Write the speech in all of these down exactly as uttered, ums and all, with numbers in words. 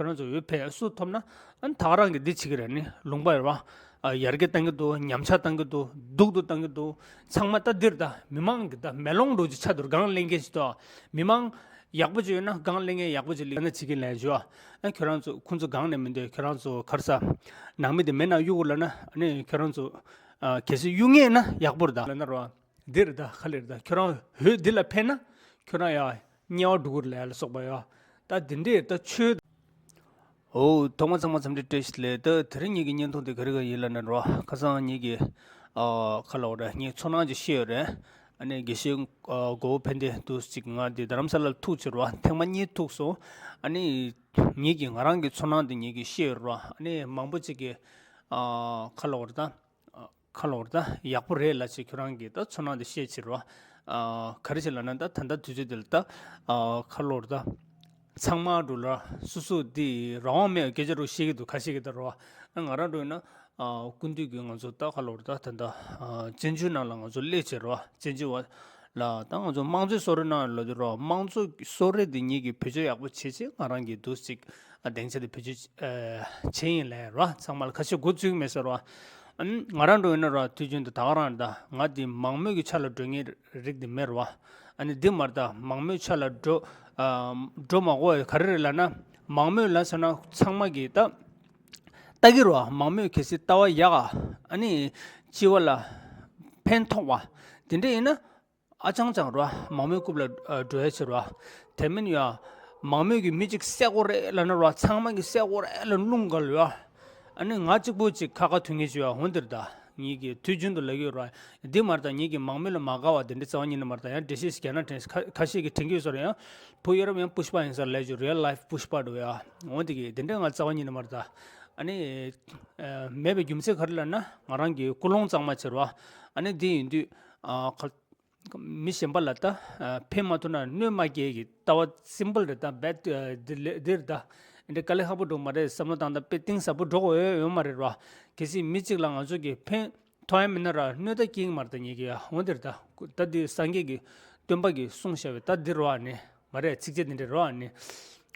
ཁྱོད་རང་ཚོ་འོས་འཕེན་སུ་ཐོབ་ན་ཨ་ནི་ད་ག་རང་གི་འདི་བྱེད་ཀྱི་རེད། ནི་ལུང་པ་རེད་བ། ཨ་ཡར་རྒྱས་བཏང་གི་འདུག་ཉམས་ཆག་བཏང་གི་འདུག་སྡུག་ཏུ་བཏང་གི་འདུག་ཚང་མ་ད་འདིར་ད་མི་མང་གི་ད་མེ་ལོང་འདྲ་ཅིག་ཆགས་འདུག་སྒང་ལེན་མཁན་ཞིག་འདུག་མི་མང་ཡག་པོ་ཅིག་ཡོད་ན་སྒང་ལེན་མཁན་ཡག་པོ་ཅིག་ལེན་ན་བྱེད་ཀྱི་ལན་ཞུ་ཨ། ཁྱོད་རང་ཚོ་ཁོང་ཚོ་སྒང་ནས་མི་འདོད། ཁྱོད་རང་ཚོ་ག་རེ་ཟ། ནང་མི་དེ་མེད་ན་གཡུག་དགོས་ལབ་ན་ཨ་ནི་ཁྱོད་རང་ཚོ་ཨ་གལ་སྲིད་གཡུག་ངེས་ན་ཡག་པོ་རེད་ད་ལབ་ན་རོ། འདི་རེད་ད་ག་ལེར་ད་ཁྱོད་རང་འོས་འདི་ལ་འཕེན་ན་ཁྱོད་རང་ཡ་དམྱལ་བ་འགྲོ་གི་རེད་ལ་སོགས་པ་ཡ། ད་འདི་འདྲས་ད་ཆོས། འོ་ཐོག་མ་ཚང་མ་འཚམས་འདྲི་བཀྲ་ཤིས་བདེ་ལེགས། ད་དེ་རིང་ངེད་ཀྱི་བརྙན་ཐུང་དེ་ག་རེ་ག་ཡིན་ལབ་ན་རོ། ཁ་སང་ངེད་ཀྱི་ཨ་ཁ་ལོ་ར་ངའི་ཚོར་སྣང་ཅིག་བཤད་ཡོད་རེད། ཨ་ནི་དགེ་བཤེས་ཨ་གོ་བོ་ཕན་བདེ་འདུག་ཅིག་ང་དེ་རྡ་རམ་ས་ལར་ཐུག་ཅིག་རོ། ཐེངས་མ་གཉིས་ཐུག་སོང་། ཨ་ནི་ངེད་ཀྱི་ང་རང་གི་ཚོར་སྣང་དེ་ངེད་ཀྱི་བཤད་ཡོད་རོ། ཨ་ནི་མང་པོ་ཅིག་གི་ཨ་ཁ་ལོ་ར་ད། ཁ་ལོ་ར་ད་ཡག་པོ་རེད་ལ་ཅིག་ཁྱོད་རང་གིས་ད་ཚོར་སྣང་དེ་བཤད་ཕྱིར་རོ། ཨ་ག་རེ་བྱེད་ལབ་ན་ད་ད་ལྟ་དུས་ཚོད་འདི་ལ་ད་ཨ་ཁ་ལོ་ར་ད་ཚང་མ་འགྲོ་ལ་སོ་སོ་དེ་རང་དབང་མེད་སྐད་ཆ་རུ་བཤད་ཀྱི་འདུག་ཁ་ཤས་ཀྱིས་ད་རོ། ང་རང་འགྲོ་ཡིན་ན་ཨ་སྐུ་མདུན་གྱིས་ང་ཚོ་ད་ཁ་ལོ་ར་ད་ད་ད་ཨ་བཙན་བྱོལ་ནང་ལ་ང་ཚོ་སླེབས་ཕྱིར་རོ། བཙན་བྱོལ་བ་ལ་ད་ང་ཚོ་དམངས་གཙོའི་གསོལ་རས་གནང་ལབ་དུས་རོ། དམངས་གཙོ་གསོལ་རས་དེ་ཉིད་ཀྱི་བེད་སྤྱོད་ཡག་པོ་བྱེད་ཆེད་ང་རང་གིས་འདུག་ཅིག་ཨ་སྡིངས་ཆ་དེ་བེད་སྤྱོད་ཨ་བྱས་ཡིན་ལབ་རོ། ཚང་མ་ལ་ཁ་ཤས་མགོ་ཚོས་ཀྱི་མེད་ཟེར་རོ། ཨ་ང་རང་འགྲོ་ཡིན་ན་རོ། དུས་རྒྱུན་དུ་ད་ག་རང་རེད་ད། ང་འདི་མང་མོས་ཀྱི་ཆ་ལ་འགྲོ་མཁན་རིགས་འདི་མེད་རོ། ཨ་ནི་འདི་མ་རེད་ད། མང་མོས་ཆ་ལ་འགྲོ་ཨ་འགྲོ་མ་དགོས་པ་ག་རེ་རེད་ལབ་ན། མང་མོས་ལབ་ཟེར་ན་ཚང་མ་གིས་ད་ལྟ་གི་རོ། མང་མོས་གལ་སྲིད་ལྟ་བ་ཡག་ག་ཨ་ནི་སྤྱི་བ་ལ་ཕན་ཐོགས་པ་དེ་འདྲ་ཡིན་ན། ཨ་ཅང་ཅང་རོ། མང་མོས་རྐུབ་ལ་ཨ་འགྲོ་ཡ་ཕྱིར་རོ། དེ་མིན་ཡ། མང་མོས་ཀྱི་མི་གཅིག་བསད་དགོས་རེད་ལབ་ན་རོ། ཚང་མ་གི་བསད་དགོས་རེད་ལ་རླུང་ག་ལ་ཡོད། ཨ་ནི་ང་གཅིག་པོ་གཅིག་ཁ་ཁ་ཐུག་ངེས་བྱོས་ཡ། འོ་འདིར་ད་ངེད་ཀྱི་དུས་རྒྱུན་དུ་ལབ་ཡོད་རོ། འདི་མ་རེད་ད། ངེད་ཀྱི་མང་མོས་ལ་མ་དགའ་བ་དེ་འདྲ་རྩ་བ་ཉིད་ནས་མ་རེད་ད། ཡང་འགྲེལ་བཤད་ཞིག་རྒྱག་ན་དྲན། ཁ་ཁ་ཤས་ཀྱིས་དྲན་གྱི་ཡོད་ས་རེད། ཡང་བུ་ཡ་རབས་ཡང་པུཤ་པ་ཡིན་ས་ལབ་བྱོས། རི་ཡལ་ལའིཕ་པུཤ་པ་འགྲོ་ཡ། འོ་འདི་གི་དེ་འདྲ་ང་རྩ་བ་ཉིད་ནས་མ་རེད་ད། ཨ་ནི་ཨ་མེད་པའི་རྒྱུ་མཚན་ག་རེ་ལབ་ན་ང་རང་གི་ཀུན་སློང་གཙང་མ་ཕྱིར་རོ། ཨ་ནི་འདི་ཡིན་དུས་ཨ་ཁ་མི་གཞན་པ་ལ་ད་ཕན་མ་ཐོགས་ན་གནོད་མ་སྐྱེལ་གྱི་ལྟ་བ་སིམ་པལ་རེད་ད། བེད་འདི་ལས་འདིར་ད་འདི་དཀའ་ལས་ཁག་པོ་འགྲོ་མ་རེད། བསམ་བློ་བཏང་ད་དཔེ་གཏིང་ཟབ་པོ་འགྲོ་དགོས་ཡོད་མ་རེད་རོ། གལ་སྲིད་མི་གཅིག་ལ་ང་ཚོ་གི་ཕན་ཐོགས་ཡ་མིན་ན་ར་གནོད་ད་སྐྱེལ་གྱི་མ་རེད་ད། ངེད་ཀྱི་ཡ་འོ་འདིར་ད་ད་འདི་སངས་རྒྱས་ཀྱི་སྟོན་པ་གིས་གསུངས་བཞག་པའི་ད་འདི་རོ། ཨ་ནི་མ་རེད། ཚིགས་བཅད་འདི་འདྲ་རོ། ཨ་ནི་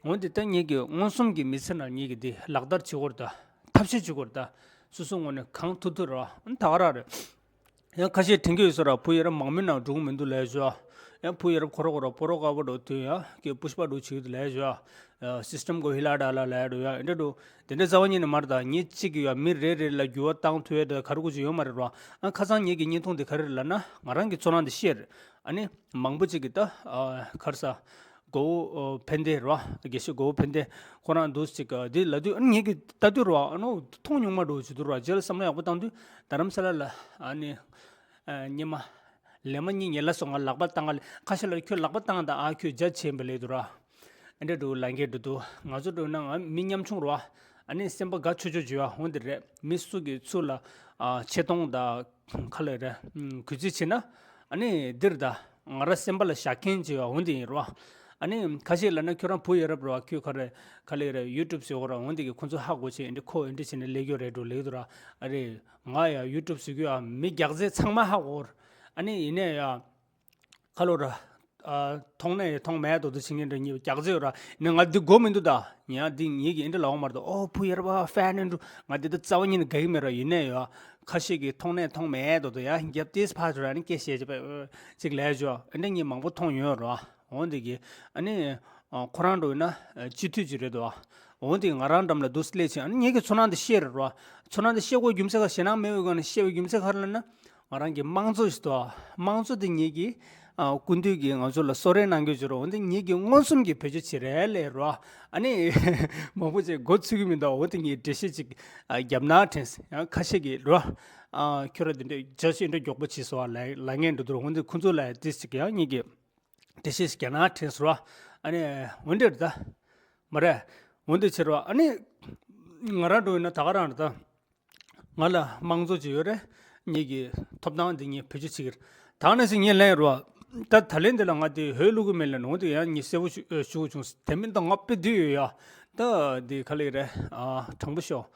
འོ་འདི་ད་ངེད་ཀྱི་མངོན་སུམ་གྱི་མི་ཚེ་ནང་ངེད་ཀྱི་འདི་ལག་བསྟར་བྱེད་དགོས་རེད་ད། ཐབས་ཤེས་བྱེད་དགོས་རེད་ད། སོ་སོའི་ངོས་ནས་གང་ཐུབ་ཐུབ་རོ། ཨ་ནི་ད་ག་རང་རེད། ཡང་ཁ་ཤས་དྲན་གྱི་ཡོད་ས་ར། བུ་ཡ་རབས་མང་མོས་ནང་འགྲོ་གི་མི་འདུག་ལབ་བྱོས། ཡང་བུ་ཡ་རབས་ཁོ་ར་ཁོ་ར་སྤོ་རོ་དཀར་པོ་འགྲོ་དུས་ཡ་ཀྱི་པུཤ་པ་འགྲོ་བྱེད་ཀྱི་འདུག་ལབ་བྱོས། སིས་ཊམ་གོ་ཧི་ལ་ཌ་ལ་ལབ་འགྲོ་ཡ། འདི་འདྲ་འགྲོ་དེ་འདྲ་རྩ་བ་ཉིད་ནས་མ་རེད་ད། ངེད་གཅིག་གིས་ཡ་མི་རེ་རེ་ལ་འགྱུར་བ་བཏང་ཐུབ་ཡ་ད་ག་རེ་དགོས་ཀྱི་ཡོད་མ་རེད་རོ། ཨ་ཁ་སང་ངེད་ཀྱི་བརྙན་ཐུང་འདི་ག་རེ་རེད་ལབ་ན་ང་རང་གི་ཚོར་སྣང་འདི་བཤད་རེད། ཨ་ནི་མང་པོ་ཅིག་གིས་ད་ཨ་ག་རེ་ཟ། གོ་བོ་ཨོ་ཕན་བདེ་རོ། དགེ་བཤེས་གོ་བོ་ཕན་བདེ་ཁོ་རང་འདུག་ཅིག་ཨ་འདི་ལབ་དུས་ཨ་ནི་ངེད་ཀྱིས་ལྟ་དུས་རོ། ཨ་ནོ་མཐོང་མྱོང་མ་འགྲོ་བྱེད་དུས་རོ། རྗེས་ལ་བསམ་བློ་ཡག་པོ་བཏང་དུས་རྡ་རམ་ས་ལ་ལ་ཨ་ནི་ཨ་ཉི་མ་ལས་མ་གཉིས་ཉལ་ལ་སོང་། ང་ལག་པ་བཏང་ག་ལ་ཁ་ཤས་ལ་ཁྱོད་ལག་པ་བཏང་ད་ཨ་ཁྱོད་རྒྱ་ཆེན་པོ་ལས་དུ་རོ། ཨ་འདྲ་འགྲོ་ལ་འགྱེད་འགྲོ་དུས་ང་ཚོ་འགྲོ་ན་ང་མི་ཉམ་ཆུང་རོ། ཨ་ནི་སེམས་པ་དགའ་ཆོག་ཆོག་བྱོས་ཨ། འོ་འདི་རེད། མི་སུ་གི་ཚུར་ལ་ཨ་ཆེ་མཐོང་ད་ག་ལེ་རེད། གུས་བརྩི་བྱེད་ན་ཨ་ནི་འདིར་ད་ང་ར་སེམས་པ་ལ་བཞག་མཁན་ཅིག་ཡོད། འོ་འདི་ཡིན་རོ། ཨ་ནི་ཁ་ཤས་ལབ་ན་ཁྱོད་རང་བུ་ཡ་རབས་རོ། ཁྱོད་ག་རེ་ག་ལེ་རེད། ཡུ་ཊུབ་བཟོ་གོ་ར། འོ་འདི་གི་ཁོ་ཚོ་ཧ་གོ་བྱས་འདི་ཁོ་འདི་བྱས་ནས་ལས་རྒྱུ་རེད་འགྲོ་ལས་རྒྱུ་ར། ཨ་རེ་ང་ཡ་ཡུ་ཊུབ་བཟོ་རྒྱུ་ཡ་མི་རྒྱག་རྩེ་ཚང་མ་ཧ་གོ། ཨ་ནི་ཡིན་ནའི་ཡ་ཁ་ལོ་ར། ཨ་མཐོང་ནས་མཐོང་མེད་དོ་དོ་བྱེད་མཁན་འདྲ་ཉིད་རྒྱག་རྩེ་ཡོད་ར། ནི་ང་འདི་དགོས་མི་འདུག་ད། ཡང་འདི་ངེད་ཀྱི་ཨེ་འདྲ་ལབ་ཡོང་མ་རེད་དོ། ཨོ་བུ་ཡ་རབས་ཕན་ཨེ་འགྲོ། ང་འདི་ད་རྩ་བ་ཉིད་ནས་དགའ་གི་མེད་ར། ཡིན་ནའི་ཡ་ཁ་ཤས་ཀྱིས་མཐོང་ནས་མཐོང་མེད་དོ་དོ་ཡ་རྒྱབ་ཏིས་ཕ་ཚོ་ར་ནི་སྐད་བཤད་བྱས་པ་ཅིག་ལས་བྱོས། ཨེ་འདྲ་ངས་མང་པོ་མཐོང་ཡོད་ར། འོ་འདི་གི་ཨ་ནི་ཨ་ཁོ་རང་འགྲོ་ཡིན་ན་ཨ་སྤྱི་འཐུས་ཅིག་རེད་དོ། འོ་འདི་ང་རང་འགྲམ་ལ་འདུག་སླེབས་ཕྱིན་ཨ་ནི་ངེད་ཀྱི་ཚོར་སྣང་འདི་བཤད་རེད་ར། ཚོར་སྣང་འདི་བཤད་དགོས་རྒྱུ་མཚན་ག་ཞེད་སྣང་མེད་པའི་སྒང་ནས་བཤད་པའི་རྒྱུ་མཚན་ག་རེ་ལབ་ན། ང་རང་གི་དམངས་གཙོ་ཞིག་འདུག་དམངས་གཙོ་དེ་ངེད་ཀྱིས་ཨ་སྐུ་མདུན་གྱིས་ང་ཚོ་ལ་གསོལ་རས་གནང་རྒྱུ་བྱོས་རོགས། འོ་འདི་ངེད་ཀྱིས་མངོན་སུམ་གྱིས་བེད་སྤྱོད་བྱེད་རེད་ལབ་རོགས། ཨ་ནི་མང་པོ་ཅིག་མགོ་ཚོས་ཀྱི་མི་འདུག་འོ་དེ་ངས་འགྲེལ་བཤད་ཅིག་ཨ་བརྒྱབ་ན་དྲན། ཡང་ཁ་ཤས་ཀྱིས་རོགས་ཨ་ཁྱོད་ར་འདི་འདྲ་བྱ་ཞིག་འདྲ་མགྱོགས་པོ་བྱེད་སོང་ལབ་ལབ་མཁན་འདུག་འོ་འདི་ཁོང་ཚོ་ལ་ཏིས་ཅིག་ཡང་ངེད་ཀྱིས་འགྲེལ་བཤད་ཅིག་བརྒྱབ་ན་དྲན་སོང་རོགས། ཨ་ནི་འོ་འདི་རེད་ད། མ་རེད། འོ་འདི་བྱེད་རོགས། ཨ་ནི་ང་རང་འགྲོ་ཡིན་ན་ད་ག་རང་རེད་ད། ང་ལ་དམངས་གཙོ་ཅིག་ཡོད་རེད། ངེད་ཀྱི་ཐོབ་ཐང་འདི་ངས་བེད་སྤྱོད་བྱེད་ཀྱི་རེད། ད་ནང་བཞིན་ངས་ལན་རོ། ད་ད་ལན་འདི་ལ་ང་དེ་འོས་བླུག་གི་མེད་ལ་ནོ་དེ་ཡང་ངས་གསལ་པོ་ཞུ་ཞུ་བྱུང་། དེ་མིན་ད་ང་དཔེ་འདི་ཡོད་ཡ། ད་འདི་ག་ལེ་རེད། ཨ་དྲང་པོ་ཤོད།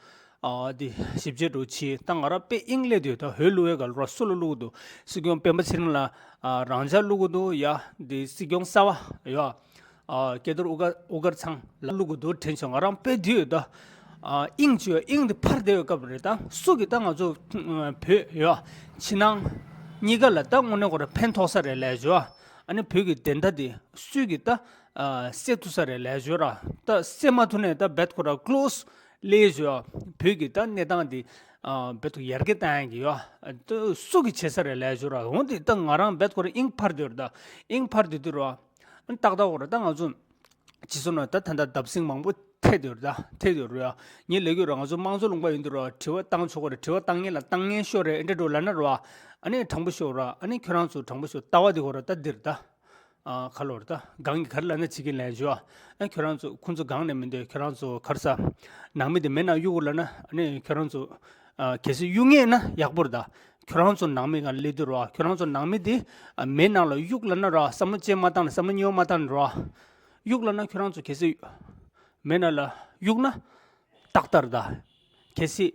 ཨ་འདི་ཞིབ་དཔྱད་འགྲོ་ཆེ་ད་ང་རང་དཔེ་དབྱིངས་སླེབས་དུས་ད་འོས་བླུག་ཡ་ག་ལ་རོ་སུ་ལ་བླུག་གི་འདུག་སྲིད་སྐྱོང་སྤེན་པ་ཚེ་རིང་ལ་ཨ་རང་འཇགས་བླུག་གི་འདུག་ཡ། འདི་སྲིད་སྐྱོང་གསར་པ་ཡ། ཨ་སྐལ་རྡོར་དབུ་དཀར་དབུ་དཀར་ཚང་ལ་བླུག་གི་འདུག་དྲན་བྱུང་། ང་རང་དཔེ་དུས་ཡོད་ད། ཨ་དབྱིངས་ཅིག་ཡོད། དབྱིངས་དེ་འཕར་བསྡད་ཡོད་སྐབས་རེད་ད། སུ་གིས་ད་ང་ཚོ་ཨ་བོད་ཡོད་ཕྱི་ནང་གཉིས་ཀ་ལ་ད་དངོས་གནས་ཁོ་ར་ཕན་ཐོགས་ས་རེད་ལབ་བྱས། ཨ་ནི་བོད་ཀྱི་བདེན་མཐའ་དེ་སུས་ཀྱིས་ད་ཨ་གསལ་ཐུབ་ས་རེད་ལབ་བྱས་ར། ད་གསལ་མ་ཐུབ་ནས་ད་རྦད་ཁོ་ར་ཀློ་སི་ལབ་བྱས། བོད་ཀྱི་ད་གནས་སྟངས་དེ་ཨ་རྦད་ཁོ་ཡར་རྒྱས་བཏང་ཡག་གི་ཡོད། ད་སུ་གིས་བྱེད་ས་རེད་ལབ་བྱས་ར། འོན་ཏེ་ད་ང་རང་རྦད་ཁོ་ར་དབྱིངས་འཕར་བསྡད་ཡོད་རེད་ད། དབྱིངས་འཕར་བསྡད་དུས་ར། ཏག་ཏག་འོ་ར་ད་ང་ཚོ་སྤྱི་ཚོགས་ནང་ད་ད་ལྟ་བརྡབ་གསིག་མང་པོ་ཐེབས་ཡོད་རེད་ད། ཐེབས་ཡོད་རེད་ཡ། ངས་ལབ་ཀྱི་ཡོད་ར། ང་ཚོ་དམངས་གཙོ་ལུང་པ་ཡིན་དུས་ར། དྲི་བ་བཏང་ཆོག་གི་རེད། དྲི་བ་བཏང་མཁན་ལ་བཏང་མཁན་ཤོར་རེད། ཨེ་འདྲ་འགྲོ་ལབ་ན་ར། ཨ་ནི་དྲང་པོ་ཤོད་ར། ཨ་ནི་ཁྱོད་རང་ཚོ་དྲང་པོ་ཤོད། ལྟ་བ་འདི་འོ་ར་ད་འདི་རེད་ད། ཨ་ག་ལབ་རེད་ད། སྒང་གི་ག་རེ་ལབ་ན་བྱེད་ཀྱིན་ལབ་བྱས། ཨ་ཁྱོད་རང་ཚོ་ཁོང་ཚོ་སྒང་ནས་མི་འདོད། ཁྱོད་རང་ཚོ་ག་རེ་ཟ། ནང་མི་དེ་མེ་ནང་གཡུག་ལབ་ན། ཨ་ནི་ཁྱོད་རང་ཚོ་ཨ་གལ་སྲིད་གཡུག་ངེས་ན་ཡག་པོ་རེད་ད། ཁྱོད་རང་ཚོ་ནང་མི་སྒང་སླེབས་དུས་ར། ཁྱོད་རང་ཚོ་ནང་མི་དེ་ཨ་མེ་ནང་ལ་གཡུག་ལབ་ན་ར། བསམ་བློ་ཅིག་མ་བཏང་ནས། བསམ་བློ་གཉིས་པ་མ་བཏང་ནས་ར། གཡུག་ལབ་ན་ཁྱོད་རང་ཚོ་གལ་སྲིད་མེ་ནང་ལ་གཡུག་ན་ཏག་ཏག་རེད་ད། གལ་སྲིད་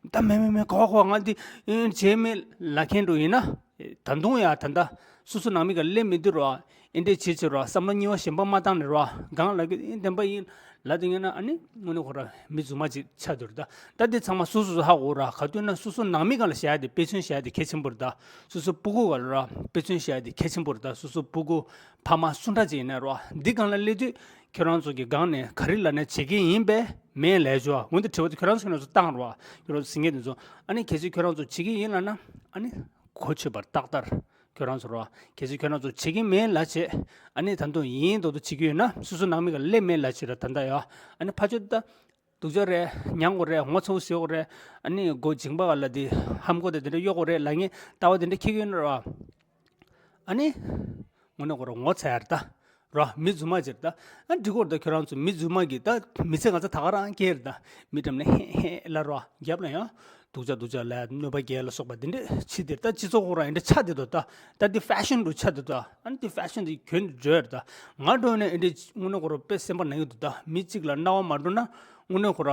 ད་མེ་མེ་མེ་གོ་གོ་ང་འདི་ཨེ་བྱས་མེད་ལབ་མཁན་འགྲོ་ཡིན་ན། ད་དུང་ཡ་ད་ལྟ་སོ་སོ་ནང་མི་སྒང་སླེབས་མེད་དུས་ར། ཨེ་འདྲས་བྱེད་བྱེད་ར། བསམ་བློ་གཉིས་པ་གཞན་པ་མ་བཏང་ནས་ར། སྒང་ལ་གི་ཨེ་བདེན་པ་ཡིན་ལབ་དེ་ཡིན་ན། ཨ་ནི་དངོས་གནས་ཁོ་ར་མི་རྫུན་མ་ཅིག་ཆགས་འདུག་རེད་ད། ད་འདི་ཚང་མ་སོ་སོ་སོ་ཧ་གོ་ར། ག་དུས་ན་སོ་སོ་ནང་མི་སྒང་ལ་བཤད་ཡ་དེ་དཔེ་མཚོན་བཤད་ཡ་དེ་གལ་ཆེན་པོ་རེད་ད། སོ་སོ་སྤུ་གུ་སྒང་ལ་ར་དཔེ་མཚོན་བཤད་ཡ་དེ་གལ་ཆེན་པོ་རེད་ད། སོ་སོ་སྤུ་གུ་ཕ་མ་སུ་འདྲ་ཅིག་ཡིན་ན་ར། འདི་སྒང་ལ་སླེབས་དུས་ཁྱོད་རང་ཚོ་གི་སྒང་ནས་ག་རེ་ལབ་ན་བྱེད་ཀྱི་ཡིན་པས་མེད་ལབ་བྱས། འོན་ཏེ་དྲི་བ་དེ་ཁྱོད་རང་ཚོ་ཁྱོད་རང་ཚོ་བཏང་ར། ཁྱོད་རང་ཚོ་ཟིན་མཁན་དེ་ཚོ། ཨ་ནི་གལ་སྲིད་ཁྱོད་རང་ཚོ་བྱེད་ཀྱི་ཡིན་ལབ་ན། ཨ་ནི་གོ་ཆོད་པར་ཏག་ཏག་ཁྱོད་རང་ཚོ་ར། གལ་སྲིད་ཁྱོད་རང་ཚོ་བྱེད་ཀྱི་མེད་ལབ་བྱས། ཨ་ནི་ད་དུང་ཡིན་མདོག་མདོག་བྱེད་ཀྱི་ཡོད་ན། སོ་སོ་ནང་མི་སྒང་སླེབས་མེད་ལབ་བྱས་ར། ད་ལྟ་ཡ། ཨ་ནི་ཕར་ཕྱོགས་ད་སྡུག་ཅག་རེད། མྱང་དགོས་རེད། ངོ་ཚ་པོ་བཟོ་དགོས་རེད། ཨ་ནི་མགོ་མཇིང་པ་སྒང་ལ་དེ་ཧམ་གོ་དེ་དེ་འདྲ་གཡོག་དགོས་རེད་ལབ་མཁན་ལྟ་བ་དེ་འདྲ་འཁྱེར་གྱི་ཡོད་ན་ར། ཨ་ནི་དངོས་གནས་ཁོ་ར་ངོ་ཚ་ཡ་རེད་ད། ར། མི་རྫུན་མ་ཅིག་རེད་ད། ཨ་འགྲིག་གོ་རེད་ད། ཁྱོད་རང་ཚོ་མི་རྫུན་མ་གི་ད་མི་ཚེ་ང་ཚོ་ད་ག་རང་སྐྱེལ་རེད་ད། མི་འགྲམ་ནས་ཧེ་ཧེ་ལབ་ར། རྒྱབ་ལ་ཡང་སྡུག་ཅག་སྡུག་ཅག་ལབ། གནོད་པ་སྐྱེལ་ལ་སོགས་པ་དེ་འདྲ་བྱེད་དེ་རེད་ད། སྤྱི་ཚོགས་ཁོ་ར་ཨེ་འདྲ་ཆགས་བསྡད་འདུག་ད། ད་འདི་ཕེ་ཤན་རུ་ཆགས་བསྡད་འདུག་ཨ་ནི་འདི་ཕེ་ཤན་དེ་གྱོན་འགྲོ་ཡ་རེད་ད། ང་འགྲོ་ནས་ཨེ་འདྲ་དངོས་གནས་ཁོ་ར་དཔེ་སེམས་པ་ན་གི་འདུག་ད། མི་གཅིག་ལ་རྣ་བ་མ་འགྲོ་ན་དངོས་གནས་ཁོ་ར་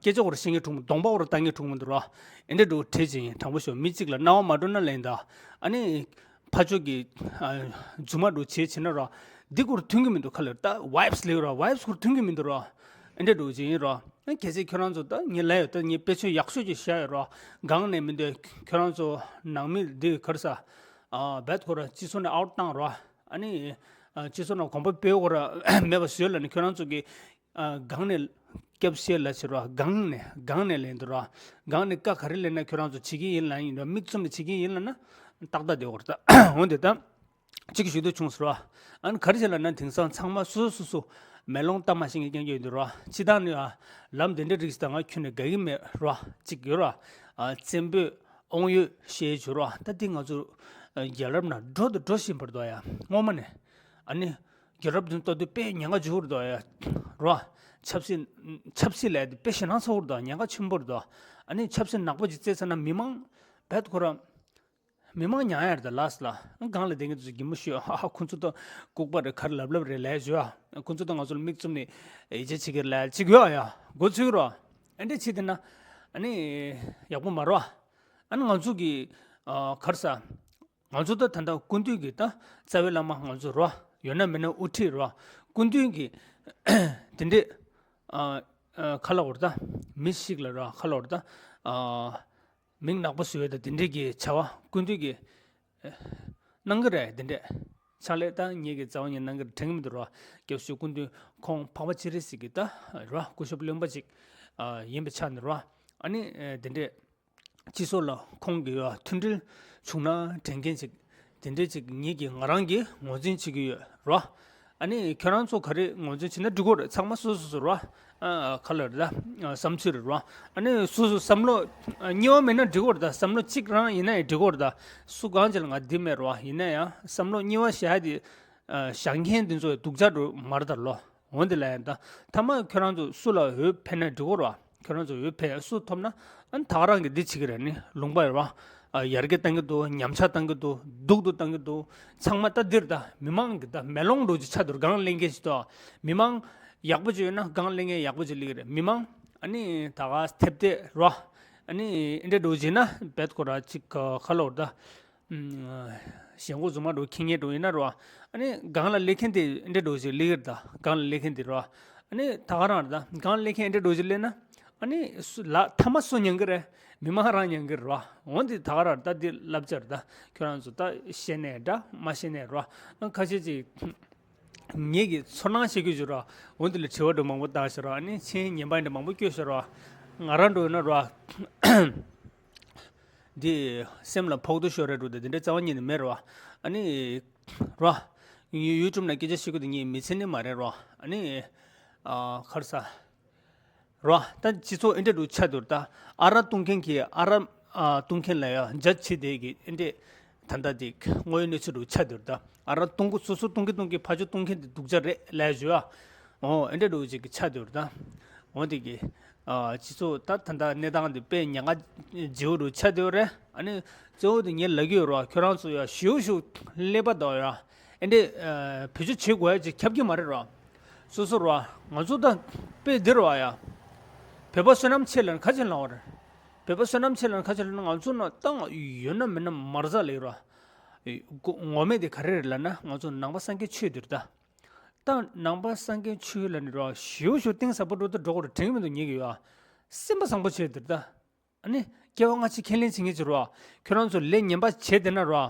སྐད་ཆ་ཁོ་ར་བཤད་མཁན་འགྲིག་མི་འདུག་གདོང་པ་ཁོ་ར་ལྟ་མཁན་འགྲིག་མི་འདུག་ར། ཨེ་འདྲ་འགྲོ་བྲེལ་ཅིག་ཡིན། དྲང་པོ་ཤོད། མི་གཅིག་ལ་རྣ་བ་མ་འགྲོ་ན་ལན་ད། ཨ་ནི་ཕར་ཕྱོགས་ཀྱི་ཨ་རྫུན་མ་འགྲོ་བྱེད་བྱེད་ན་ར། འདི་ཁོ་ར་མཐུན་གྱི་མི་འདུག་ག་ལེར་ད་ཝའིབ་སི་ལེགས་ར། ཝའིབ་སི་ཁོ་ར་མཐུན་གྱི་མི་འདུག་ར། ཨེ་འདྲ་འགྲོ་བྱེད་ཡིན་ར། ཨ་གལ་སྲིད་ཁྱོད་རང་ཚོ་ད་ངས་ལབ་ཡོད་ད། ངས་དཔེ་མཚོན་ཡག་ཤོས་ཅིག་བཞག་ཡོད་ར། སྒང་ནས་མི་འདོད། ཁྱོད་རང་ཚོ་ནང་མི་འདི་ག་རེ་ཟ། ཨ་རྦད་ཁོ་ར་སྤྱི་ཚོགས་ནས་ཨའུཊ་བཏང་ར། ཨ་ནི་ཨ་སྤྱི་ཚོགས་ནང་གོམ་པ་སྤོས་ཁོ་ར་མེད་པ་བཟོས་ལབ་ནས་ཁྱོད་རང་ཚོ་གི་ཨ་སྒང་ནས་སྐྱབས་བཤད་ལབ་བྱེད་ར། སྒང་ནས་སྒང་ནས་ལབ་འདུག་ར། སྒང་ནས་བཀའ་ག་རེ་ལབ་ན་ཁྱོད་རང་ཚོ་བྱེད་ཀྱི་ཡིན་ལབ་ཡིན་ར། མིག་བཙུམ་ནས་བྱེད་ཀྱི་ཡིན་ལབ་ན་ཏག་ཏག་བསྡད་ཡོད་རེད་ད། འོན་ཏེ་ད་གཅིག་ཞུ་འདོད་བྱུང་ཟེར་བ། ཨ་ནི་ག་རེ་བྱས་ལབ་ན་དེང་སང་ཚང་མ་སོ་སོ་སོ་སོ་མེ་ལོང་ལྟ་མ་ཤེས་མཁན་རྐྱང་རྐྱང་ཡོད་འདུག་ར། སྤྱིར་བཏང་ནས་ཨ་ལམ་དེ་འདྲ་རིགས་ད་ང་ཁྱོན་ནས་དགའ་གི་མེད་ར། གཅིག་ཡོད་ར། ཨ་བཙན་པོས་དབང་ཡོད་བཤད་བྱུང་ར། ད་འདི་ང་ཚོ་ཨ་རྒྱལ་རབས་ནང་འགྲོ་དང་འགྲོ་བཞིན་པ་རེད་འདུག་ཡ། སྔོན་མ་ནས། ཨ་ནི་རྒྱལ་རབས་འདི་ལྟ་དུས་དཔེ་ཉེན་ཁ་ཆེ་བོ་རེད་འདུག་ཡ། ར། ཆབ་སྲིད་ཆབ་སྲིད་ལབ་ཡ་དེ་དཔེ་ཞེད་སྣང་ཚ་བོ་རེད་འདུག་ཉེན་ཁ་ཆེན་པོ་རེད་འདུག་ཨ་ནི་ཆབ་སྲིད་ནག་པོ་ཅིག་བརྩད་ཚར་ན་མི་མང་རྦད་ཁོ་ར། མི་མང་ཉར་ཡ་རེད་ད། ལགས་སོ་ལགས། སྒང་ལ་བསྡད་མཁན་དེ་ཚོ་གད་མོ་ཤོར། ཨ་ཁོ་ཚོ་ད་ལྐུགས་པ་རེད། ག་རེ་ལབ་ལབ་རེད་ལབ་བྱས་ཨ། ཁོ་ཚོ་ད་ང་ཚོ་ལ་མིག་བཙུམ་ནས་ཡིད་ཆེས་བྱེད་ཀྱི་རེད་ལབ་ཅིག་ཡོད་ཨ་ཡ། མགོ་ཚོས་རོ། ཨ་འདྲས་བྱས་བསྡད་ན་ཨ་ནི་ཡག་པོ་མ་རེད་ཨ། ཨ་ནི་ང་ཚོ་གི་ཨ་ག་རེ་ཟ། ང་ཚོ་ད་ད་ལྟ་སྐུ་མདུན་གྱི་ད་རྩ་བའི་བླ་མ་ང་ཚོ་རོ། ཡོད་ན་མེད་ན་དབུ་ཁྲིད་རོ། སྐུ་མདུན་གྱི་དེ་འདྲས་ཨ་ཨ་ག་རེ་ལབ་དགོས་རེད་ད། མི་ཞིག་ལ་རོ། ག་རེ་ལབ་དགོས་རེད་ད། ཨ། མིང་ནག་པོ་བཟོ་ཡ་དང་དེ་འདྲས་ཀྱི་བྱ་བ་སྐུ་མདུན་གྱིས་ཨེ་གནང་གི་རེད། དེ་འདྲས་ཕྱག་ལས་ད་ངེད་ཀྱི་རྩ་བ་ཉིད་གནང་གི་རེད་དྲན་གྱི་མི་འདུག་ར། སྐྱབས་ཞུ་སྐུ་མདུན་ཁོང་འཕགས་པ་སྤྱན་རས་གཟིགས་ཀྱི་ད་ར་སྐུ་ཞབས་བློན་པོ་ཅིག་ཨ་ཡིན་པའི་ཆ་ནས་ར། ཨ་ནི་ཨེ་དེ་འདྲས་སྤྱི་ཚོགས་ལ་ཁོང་གི་ཡ་མཐུན་སྒྲིལ་བྱུང་ན་དྲན་མཁན་ཅིག་དེ་འདྲས་ཅིག་ངེད་ཀྱིས་ང་རང་གིས་ངོས་འཛིན་བྱེད་ཀྱི་ཡོད་ར། ཨ་ནི་ཁྱོད་རང་ཚོ་ག་རེ་ངོས་འཛིན་བྱེད་ན་འགྲིག་གི་རེད། ཚང་མ་སོ་སོ་སོ་ར། ཨ་ག་ལབ་རེད་ད། ཨ་བསམ་ཚུལ་རེད་ར། ཨ་ནི་སོ་སོ་བསམ་བློ་ཨ་གཉིས་པ་མེད་ན་འགྲིག་གི་རེད་ད། བསམ་བློ་གཅིག་རང་ཡིན་ན་ཡང་འགྲིག་གི་རེད་ད། སུ་གང་ཅི་ལ་ང་འདི་མེད་ར། ཡིན་ན་ཡང་བསམ་བློ་གཉིས་པ་བཞག་དེ་ཨ་བཞག་མཁན་དེ་ཚོ་སྡུག་ཅག་འགྲོ་མ་རེད་ད་ལོ། འོན་ཏེ་ལབ་ཡ་ད། མཐའ་མ་ཁྱོད་རང་ཚོ་སུ་ལ་འོས་འཕེན་ན་འགྲིག་གི་རེད་བ། ཁྱོད་རང་ཚོ་འོས་འཕེན་སུ་ཐོབ་ན་ཨ་ནི་ད་ག་རང་གི་འདི་བྱེད་ཀྱི་རེད། ནི་ལུང་པ་རེད་བ། ཨ་ཡར་རྒྱས་བཏང་གི་འདུག་ཉམས་ཆག་བཏང་གི་འདུག་སྡུག་ཏུ་བཏང་གི་འདུག་ཚང་མ་ད་འདིར་ད་མི་མང་གི་ད་མེ་ལོང་འགྲོ་རྒྱུ་ཆགས་འདུག་སྒང་གླེང་མཁན་ཞིག་འདུག་མི་མང་ཡག་པོ་ཅིག་ཡོད་ན་སྒང་གླེང་མཁན་ཡག་པོ་ཅིག་སླེབས་ཀྱི་རེད། མི་མང་ཨ་ནི་ད་ག་ཐེབས་ཐེབས་རེད་བ། ཨ་ནི་ཨེ་འདྲ་འགྲོ་བྱས་ན་རྦད་ཁོ་ར་ཅིག་ག་ལབ་དགོས་རེད་ད། ཨུམ། ཞེན་ཁོག་རྫུན་མ་འདྲ་བོ་འཁྱེར་མཁན་འདྲ་བོ་ཡིན་ན་རོ། ཨ་ནི་སྒང་ལ་སླེབས་མཁན་དེ་འདྲ་འདྲ་བོ་ཞིག་སླེབས་ཀྱི་རེད་ད། སྒང་ལ་སླེབས་མཁན་དེ་རོ། ཨ་ནི་ད་ག་རང་རེད་ད། སྒང་ལ་སླེབས་མཁན་འདྲ་འདྲ་བོ་ཞིག་སླེབས་ན། ཨ་ནི་སུ་ལ་མཐའ་མ་སུ་མྱང་གི་རེད། མི་མང་རང་མྱང་གི་རེད་རོ། འོན་ཏེ་ད་ག་རང་རེད་ད། འདི་བསླབ་བྱ་རེད་ད། ཁྱོད་རང་ཚོ་ད་ཤེས་ནའི་འདྲ་མ་ཤེས་ནའི་རོ། ཨ་ཁ་ཤས་ཅིག་ངེད་ཀྱི་ཚོར་སྣང་བཤད་རྒྱུ་ཞིག་རོ། འོན་ཏེ་ལ་དྲི་བ་འདྲ་མང་པོ་བཏང་ཤག་རོ། ཨ་ནི་མཆན་ངན་པ་འདྲ་མང་པོ་བཀོད་ཤག་རོ། ང་རང་འདྲ་ཡིན་ན་རོ། འདི་སེམས་ལ་ཕོག་ཐུག་ཤོར་རེད་འགྲོ་དེ་འདི་འདྲ་རྩ་བ་ཉིད་ནས་མེད་རོ། ཨ་ནི་རོ། ཡུ་ཊུབ་ནང་སྐད་ཆ་བཤད་ཀྱི་འདུག་ངས་མི་ཚེ་ནི་མ་རེད་རོ། ཨ་ནི་ཨ་ག་རེ་ཟ། རོ། ད་སྤྱི་ཚོགས་ཨེ་འདྲ་འདྲ་ཆགས་འདུག་ད། ཨ་རག་བཏུང་མཁན་གྱིས་ཨ་རག་ཨ་བཏུང་མཁན་ལ་ཡ་འཇའ་ཆི་དེ་གི་ཨེ་འདྲ་ད་ལྟ་དེ་དངོས་ཡོད་གནས་ཚུལ་འདྲ་ཆགས་འདུག་ད། ཨ་རག་བཏུང་གི་སོ་སོ་བཏུང་གི་བཏུང་གི་ཕར་ཕྱོགས་བཏུང་མཁན་དེ་སྡུག་ཅག་རེད་ལབ་ཞུ་ཨ། འོ་ཨེ་འདྲ་འདྲ་ཅིག་གི་ཆགས་འདུག་ད། འོ་དེ་གི་ཨ་སྤྱི་ཚོགས་ད་ད་ལྟ་གནས་སྟངས་དེ་དཔེ་ཉེན་ཁ་ལྗིད་པོ་འདྲ་ཆགས་འདུག་རེད། ཨ་ནི་གཙོ་བོ་དེ་ངས་ལབ་ཀྱི་ཡོད་རོ། ཁྱོད་རང་ཚོ་ཡ་ཞིའུ་ཞིའུ་ཀླད་པ་དང་ཡ་ཨེ་འདྲ་ཨ་བེད་སྤྱོད་བྱེད་དགོས་ཡ་ཅིག་ཁྱབ་ཀྱི་མ་རེད་རོ། སོ་སོ་རོ། ང་ཚོ་ད་དཔེ་འདི་རོ་ཡ། བོད་པ་བསོད་ནམས་ཆེ་ལབ་ན་ཁ་ཆེ་ལབ་པ་རེད། བོད་པ་བསོད་ནམས་ཆེ་ལབ་ན་ཁ་ཆེ་ལབ་ན། ང་ཚོ་ནང་ཏང་ཡོད་ན་མེད་ན་མར་ཟ་ལས་རོ། ངོ་མས་དེ་ག་རེ་རེད་ལབ་ན། ང་ཚོ་ནང་པ་སངས་རྒྱས་ཆོས་འདིར་ད། ད་ནང་པ་སངས་རྒྱས་ཆོས་ལབ་ནི་རོ། ཞིའུ་ཞིའུ་གཏིང་ཟབ་པོ་འགྲོ་ད་འགྲོ་དགོས་རེད་དྲན་གྱི་མི་འདུག་ངེད་ཀྱི་ཡོ། སེམས་པ་བཟང་པོ་བྱས་འདིར་ད། ཨ་ནི་སྐྱེ་བ་སྔ་ཕྱི་ཁས་ལེན་བྱེད་མཁན་ཅིག་རོ། ཁྱོད་རང་ཚོ་ལས་ངན་པ་བྱས་བསྡད་ན་རོ།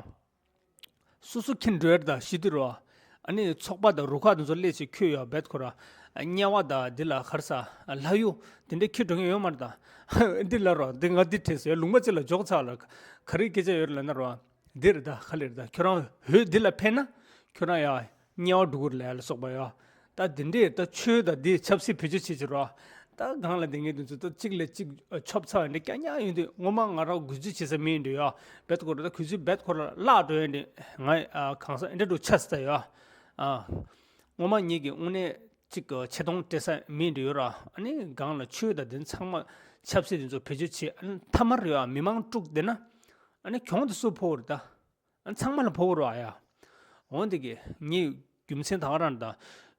སོ་སོ་ཁྱེར་འགྲོ་ཡར་དང་ཞི་དུས་རོ། ཨ་ནི་ཚོགས་པ་དང་རུ་ཁག་དེ་ཚོ་སླེབས་བྱས་ཁྱོད་ཡོ་བེད་ཁོ་ར། དམྱལ་བ་དང་འདི་ལ་ག་རེ་ཟ། ལྷ་ཡུལ་དེ་འདྲ་ཁྱེར་འགྲོ་མཁན་ཡོད་མ་རེད་ད། འདི་ལ་རོ། འདི་ང་འདི་དྲན་སོང་། ལུང་པ་ཅིག་ལ་འཇོག་ཚར་ལ་ག་རེ་སྐད་ཆ་ཡོད་ལབ་ན་རོ། འདི་རེད་ད། ག་ལེར་ད་ཁྱོད་རང་འོས་འདི་ལ་ཕན་ན་ཁྱོད་རང་ཡ་དམྱལ་བ་འགྲོ་གི་རེད་ལ་སོགས་པ་ཡོ། ད་འདི་འདྲས་ད་ཆོས་དང་འདི་ཆབ་སྲིད་བེད་སྤྱོད་བྱེད་ཀྱི་རོ། ད་སྒང་ལ་འདི་ངས་འདི་ཚོ་ད་གཅིག་ལས་གཅིག་ཆོབ་ཚ་བ་འདི་རྐྱང་རྐྱང་ཡོང་དུས། ངོ་མ་ང་རང་གུས་བརྩི་བྱེད་ས་མི་ཡིན་འདྲ་ཡོ། བེད་ཁོ་ར་ད་གུས་བརྩི་བེད་ཁོ་ར་བརླག་འགྲོ་ཡོང་དུས། ང་ཨ་གང་ཟག་འདི་འདྲ་འདྲ་ཆགས་ས་ཡོ། ཨ་ངོ་མ་ངེད་ཀྱི་དངོས་གནས་གཅིག་གི་ཆེ་མཐོང་སྤྲད་ས་མི་འདྲ་ཡོད་ར། ཨ་ནི་སྒང་ལ་ཆོས་དང་འདི་ཚང་མ་ཆབ་སྲིད་འདི་ཚོ་བེད་སྤྱོད་བྱེད། ཨ་ནི་མཐའ་མར་ཡོད་ཨ་མི་མང་དཀྲུགས་བསྡད་ན། ཨ་ནི་གྱོང་དེ་སུ་ཕོག་རེད་ད། ཨ་ནི་ཚང་མ་ལ་ཕོག་རོགས་ཨ་ཡ། འོན་ཏེ་གི་ངའི་རྒྱུ་མཚན་ད་ག་རང་ད།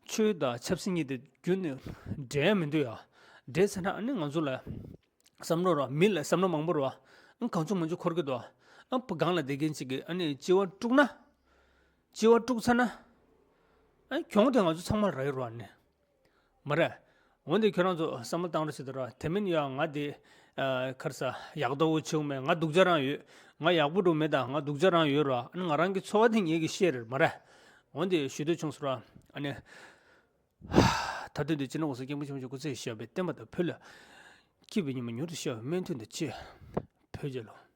ཆོས་དང་ཆབ་སྲིད་གཉིས་དེ་རྒྱུན་ནས་འབྲེལ་མི་འདུག་ཡ། འབྲེལ་ཟེར་ན་ཨ་ནི་ང་ཚོ་ལ་བསམ་བློ་རོ། མི་ལ་བསམ་བློ་མང་པོ་རོ། ཨ་གང་བྱུང་མང་བྱུང་འཁོར་གི་འདུག་ཨ་བུ་སྒང་ལ་བསྡད་མཁན་ཅིག་གིས་ཨ་ནི་ལྕི་བ་དཀྲུགས་ན། ལྕི་བ་དཀྲུགས་ཚར་ན། ཨ་གྱོང་དེ་ང་ཚོ་ཚང་མ་རག་གི་རོ་ཨ་ནི། མ་རེད། འོན་ཏེ་ཁྱོད་རང་ཚོ་བསམ་བློ་བཏང་རོགས་བྱེད་དང་ར། དེ་མིན་ཡང་ང་དེ་ཨ་ག་རེ་ཟ་ཡག་ཏོ་བོ་བྱུང་མེད། ང་སྡུག་ཅག་རང་ཡོད། ང་ཡག་པོ་འགྲོ་མེད་ད། ང་སྡུག་ཅག་རང་ཡོད་ར། ཨ་ནི་ང་རང་གི་འཚོ་བ་དེ་ངེད་ཀྱི་ཤེས་རེད་མ་རེད། འོན་ཏེ་ཞུ་འདོད་བྱུང་སོང་ར། ཨ་ནི་ད་དུང་དེ་ཅི་ན་འོ་ས་སྐྱེས་བུ་ཆེན་པོ་ཆེ་སྐུ་ཚེ་ཞབས་པད་བརྟན་པ་དང་། བོད་ལ་སྐྱིད་པའི་ཉི་མ་མྱུར་དུ་ཤར་བའི་སྨོན་འདུན་དང་བཅས། བོད་རྒྱལ་ལོ།